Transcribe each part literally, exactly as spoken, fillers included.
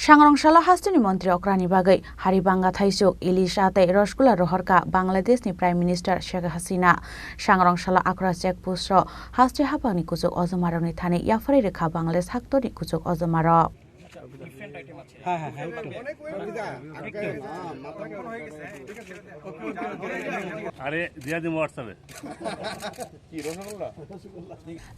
Sangrong salo hasteni montri okrani bagwi haribanga thaisuk, ilis a tei rosgula rohorkha Bangladeshni Prime Minister Sheikh Hasina. Sangrong salo Akhura check post-o haste haphangni kuchuk ojomarokni thani yapharwi rwkha Bangladesh haktorni kuchuk ojomarok. আরে দিয়া দিমু WhatsApp-এ।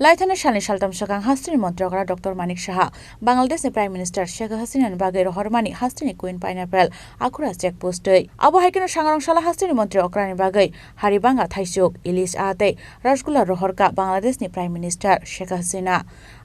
Laithani salni saltam swkang hasteni montri okra Doctor Manik Saha Bangladeshni Prime Minister Sheikh Hasinani bagwi rohormani hasteni Queen Pineapple Akhura check post twi. Abo hai kheno Sangrong salo hasteni montri okrani bagwi haribanga thaisuk, ilis a tei rosgula rohorkha Bangladeshni Prime Minister Sheikh Hasina.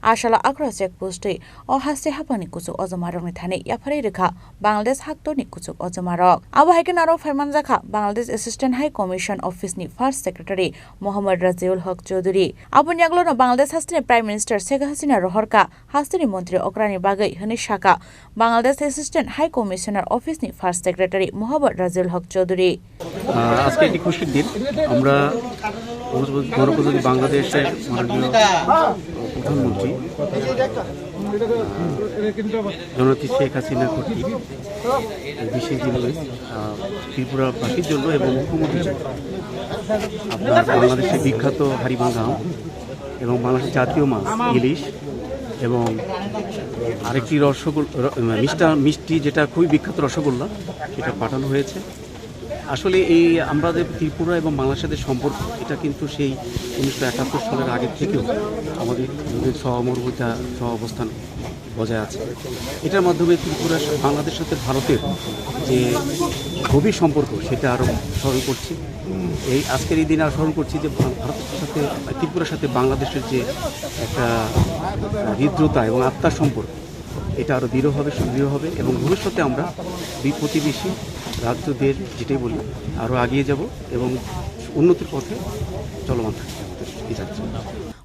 A salo Akhura check post twi o haste haphangni kuchuk ojomarokni thani yapharwi rwkha Bangladesh haktorni kuchuk ojomarok. Abo hai kheno aro phaimanjakha Bangladesh Assistant High Commission Office ni First Secretary Mohammad Raziul Haq Chaudhary. Aboni yagulono Bangladesh hasteni Prime Minister Sheikh Hasina rohorkha hasteni montri okrani bagwi hwnwi sakha Bangladesh Assistant High Commissioner Office ni First Secretary Mohammad Raziul Haq Chaudhary. আহ, আজকে একটি খুশির দিন। আমরা গণপ্রজাতন্ত্রী বাংলাদেশের মাননীয় প্রধানমন্ত্রী, আহ, জননেত্রী শেখ হাসিনা কর্তৃক এই বিশেষ দিনে, আহ, ত্রিপুরাবাসীর জন্য এবং মুখ্যমন্ত্রীর জন্য আপনার বাংলাদেশের বিখ্যাত হারিবাঙ্গা আম এবং বাংলাদেশের জাতীয় মাছ ইলিশ এবং আরেকটি রসগোল-, র-, মিষ্টা-, মিষ্টি, যেটা খুবই বিখ্যাত রসগোল্লা, সেটা পাঠানো হয়েছে। আসলে এই আমাদের ত্রিপুরা এবং বাংলাদেশের সম্পর্ক, এটা কিন্তু সেই উনিশশো একাত্তর সালের আগে থেকেও আমাদের সহমর্মিতা, সহ অবস্থান বজায় আছে। এটার মাধ্যমে ত্রিপুরা, বাংলাদেশের সাথে ভারতের যে গভীর সম্পর্ক, সেটা আরও স্মরণ করছি। এই আজকের এই দিনে আরও স্মরণ করছি যে ভারতের সাথে, ত্রিপুরার সাথে বাংলাদেশের যে একটা হৃদ্রতা এবং আত্মার সম্পর্ক, এটা আরও দৃঢ় হবে, সুদৃঢ় হবে এবং ভবিষ্যতে আমরা দুই প্রতিবেশী রাজ্য, দেশ যেটাই বলি, আরও এগিয়ে যাব এবং উন্নতির পথে চলমান থাকবে আমাদের এই যাত্রা।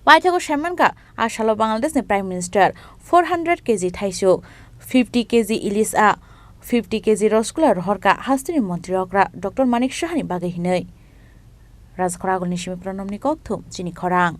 Paithago saimankha, a salo Bangladeshni Prime Minister four hundred K G thaisuk, fifty K G ilis a, fifty K G rosgula rohorkha hasteni montri okra Doctor Manik Sahani bagwi hinwi. Rajkhoragulni simi Pronomni kokthum chini khorang.